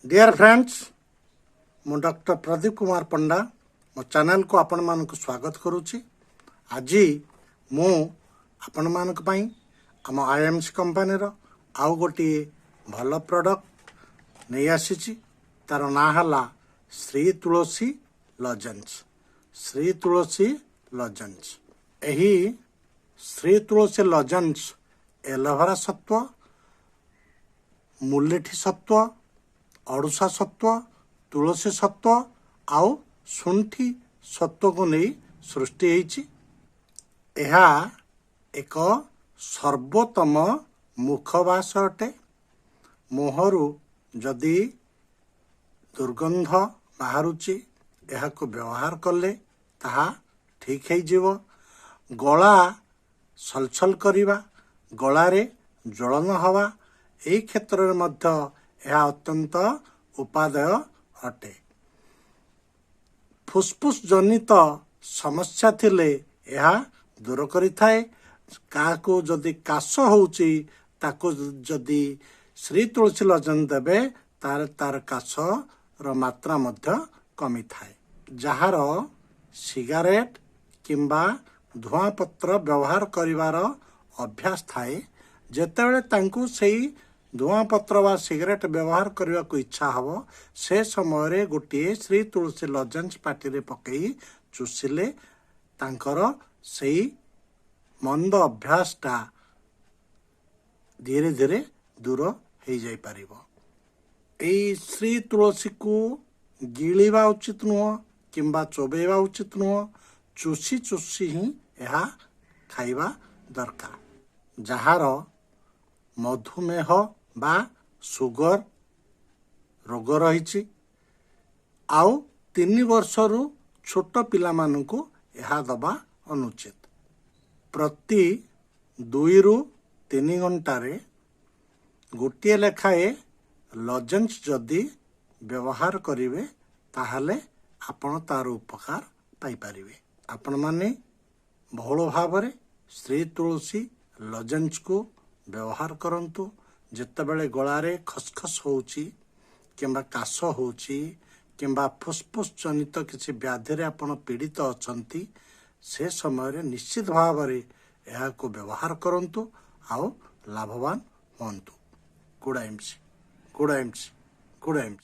Deer friends, ମୁଁ doctor Pradeep Kumar Panda ମୋ ଚ୍ୟାନେଲକୁ ଆପଣମାନଙ୍କୁ ସ୍ୱାଗତ କରୁଛି। ଆଜି ମୁଁ ଆପଣମାନଙ୍କ ପାଇଁ ଆମ ଆଇଏମ୍ସି କମ୍ପାନୀର ଆଉ ଗୋଟିଏ ଭଲ ପ୍ରଡ଼କ୍ଟ ନେଇ ଆସିଛି। ତାର ନାଁ ହେଲା ଶ୍ରୀ ତୁଳସୀ ଲଜେନ୍ସ। ଶ୍ରୀ ତୁଳସୀ ଲଜେନ୍ସ। ଏହି ଶ୍ରୀ ତୁଳସୀ ଲଜେନ୍ସ ଏଲୋଭେରା ସତ୍ତ୍ୱ, ମୁଲେଠି ସତ୍ତ୍ୱ, ଅଡୁସା ସତ୍ତ୍ୱ, ତୁଳସୀ ସତ୍ତ୍ୱ ଆଉ ଶୁଣ୍ଠି ସତ୍ତ୍ୱକୁ ନେଇ ସୃଷ୍ଟି ହେଇଛି। ଏହା ଏକ ସର୍ବୋତ୍ତମ ମୁଖବାସ ଅଟେ। ମୁହଁରୁ ଯଦି ଦୁର୍ଗନ୍ଧ ବାହାରୁଛି, ଏହାକୁ ବ୍ୟବହାର କଲେ ତାହା ଠିକ୍ ହେଇଯିବ। ଗଳା ସଲସଲ କରିବା, ଗଳାରେ ଜ୍ୱଳନ ହେବା, ଏହି କ୍ଷେତ୍ରରେ ମଧ୍ୟ ଏହା ଅତ୍ୟନ୍ତ ଉପାଦେୟ ଅଟେ। ଫୁସଫୁସ ଜନିତ ସମସ୍ୟା ଥିଲେ ଏହା ଦୂର କରିଥାଏ। କାହାକୁ ଯଦି କାଶ ହେଉଛି, ତାକୁ ଯଦି ଶ୍ରୀ ତୁଳସୀ ଲଜେନ୍ସ ଦେବେ, ତାହେଲେ ତାର କାଶର ମାତ୍ରା ମଧ୍ୟ କମିଥାଏ। ଯାହାର ସିଗାରେଟ କିମ୍ବା ଧୂଆଁପତ୍ର ବ୍ୟବହାର କରିବାର ଅଭ୍ୟାସ ଥାଏ, ଯେତେବେଳେ ତାଙ୍କୁ ସେଇ ଧୂଆଁପତ୍ର ବା ସିଗାରେଟ ବ୍ୟବହାର କରିବାକୁ ଇଚ୍ଛା ହେବ, ସେ ସମୟରେ ଗୋଟିଏ ଶ୍ରୀ ତୁଳସୀ ଲଜେନ୍ସ ପାଟିରେ ପକେଇ ଚୁଷିଲେ ତାଙ୍କର ସେଇ ମନ୍ଦ ଅଭ୍ୟାସଟା ଧୀରେ ଧୀରେ ଦୂର ହେଇଯାଇପାରିବ। ଏଇ ଶ୍ରୀ ତୁଳସୀକୁ ଗିଳିବା ଉଚିତ ନୁହଁ କିମ୍ବା ଚୋବେଇବା ଉଚିତ ନୁହଁ। ଚୁଷି ଚୁଷି ହିଁ ଏହା ଖାଇବା ଦରକାର। ଯାହାର ମଧୁମେହ ବା ସୁଗର ରୋଗ ରହିଛି ଆଉ 3 ବର୍ଷରୁ ଛୋଟ ପିଲାମାନଙ୍କୁ ଏହା ଦେବା ଅନୁଚିତ। ପ୍ରତି 2ରୁ 3 ଘଣ୍ଟାରେ ଗୋଟିଏ ଲେଖାଏଁ ଲଜେନ୍ସ ଯଦି ବ୍ୟବହାର କରିବେ, ତାହେଲେ ଆପଣ ତାର ଉପକାର ପାଇପାରିବେ। ଆପଣମାନେ ବହୁଳ ଭାବରେ ଶ୍ରୀ ତୁଳସୀ ଲଜେନ୍ସକୁ ବ୍ୟବହାର କରନ୍ତୁ। ଯେତେବେଳେ ଗଳାରେ ଖସଖସ ହେଉଛି କିମ୍ବା କାଶ ହେଉଛି କିମ୍ବା ଫୁସଫୁସ ଜନିତ କିଛି ବ୍ୟାଧିରେ ଆପଣ ପୀଡ଼ିତ ଅଛନ୍ତି, ସେ ସମୟରେ ନିଶ୍ଚିତ ଭାବରେ ଏହାକୁ ବ୍ୟବହାର କରନ୍ତୁ ଆଉ ଲାଭବାନ ହୁଅନ୍ତୁ। Good IMC, good IMC, good IMC.